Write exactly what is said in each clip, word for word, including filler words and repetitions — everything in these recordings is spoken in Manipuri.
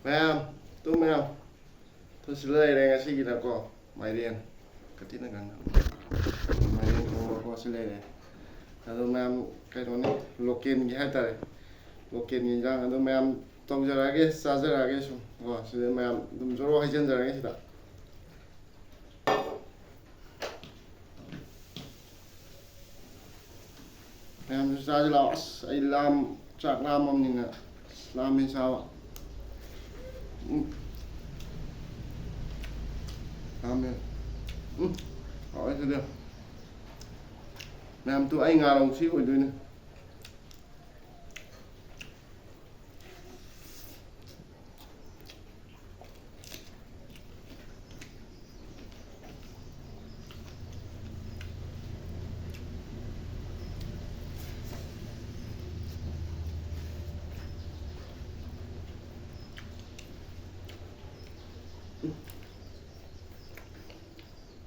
ꯃꯌꯥꯝ, ꯇꯨ ꯃꯌꯥꯝ, ꯇꯨ ꯁꯤ ꯂꯩꯔꯦ ꯉꯁꯤꯒꯤꯅꯀꯣ, ꯃꯥꯏꯔꯦꯟ, ꯀꯇꯤꯅ ꯉꯥꯡꯅ ꯃꯥꯏꯔꯦꯟ ꯊꯣꯡꯕꯀꯣ ꯁꯤ ꯂꯩꯔꯦ꯫ ꯑꯗꯣ ꯃꯌꯥꯝ, ꯀꯩꯅꯣꯅꯤ, ꯂꯣꯀꯦꯜꯒꯤ ꯍꯥꯏꯇꯥꯔꯦ, ꯂꯣꯀꯦꯜꯒꯤ ꯏꯟꯖꯥꯡ꯫ ꯑꯗꯣ ꯃꯌꯥꯝ ꯇꯧꯖꯔꯛꯑꯒꯦ, ꯆꯥꯖꯔꯛꯑꯒꯦ ꯁꯨꯝ ꯀꯣ, ꯁꯤꯗ ꯃꯌꯥꯝ ꯑꯗꯨꯝ ꯖꯣꯔꯣ ꯍꯩꯖꯤꯟꯖꯔꯛꯑꯒꯦ ꯁꯤꯗ꯫ ꯃꯌꯥꯝꯁꯨ ꯆꯥꯁꯤ ꯂꯥꯛꯑꯣ꯫ ꯑꯁ, ꯑꯩ ꯂꯥꯝ-, ꯆꯥꯛ ꯂꯥꯝꯃꯕꯅꯤꯅ꯫ ꯑꯁ, ꯂꯥꯝꯃꯦ ꯆꯥꯕ꯫ ꯎꯝ꯫ ꯂꯥꯝꯃꯦ꯫ ꯎꯝ꯫ ꯍꯥꯎꯋꯦ ꯁꯤꯗꯤ꯫ ꯃꯌꯥꯝ, ꯇꯨ ꯑꯩ ꯉꯥꯔꯧꯁꯤ ꯑꯣꯏꯗꯣꯏꯅꯦ꯫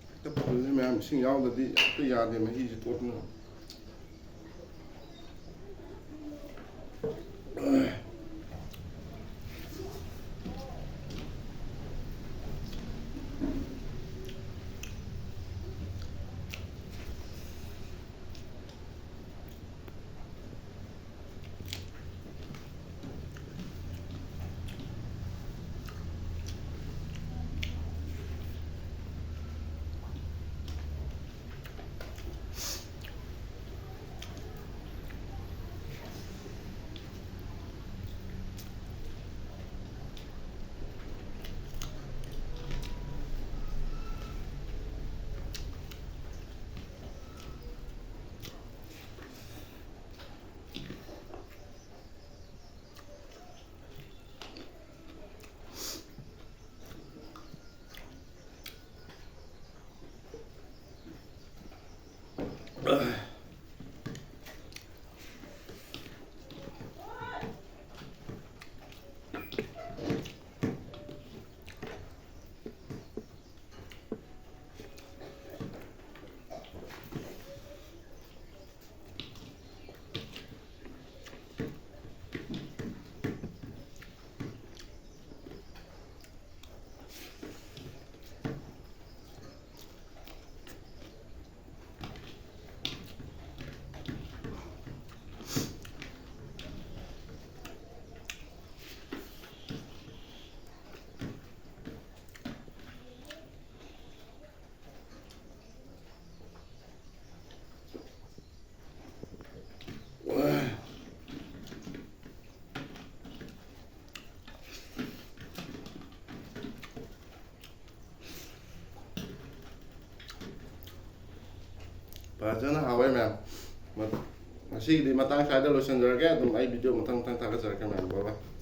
ꯍꯦꯛꯇ ꯐꯨꯜꯂꯦ ꯃꯌꯥꯝ, ꯏꯁꯤꯡ ꯌꯥꯎꯗ꯭ꯔꯗꯤ ꯍꯦꯛꯇ ꯌꯥꯗꯦ ꯃꯍꯤꯁꯦ ꯇꯣꯠꯄꯅ꯫ ꯐꯖꯅ ꯍꯥꯎꯋꯦ ꯃꯌꯥꯝ꯫ ꯃ-, ꯉꯁꯤꯒꯤꯗꯤ ꯃꯇꯥꯡ ꯁ꯭ꯋꯥꯏꯗ ꯂꯣꯏꯁꯤꯟꯖꯔꯒꯦ꯫ ꯑꯗꯨꯝ ꯑꯩ video ꯃꯊꯪ ꯃꯊꯪ ꯊꯥꯒꯠꯆꯔꯛꯀꯦ ꯃꯌꯥꯝ꯫ Bye bye꯫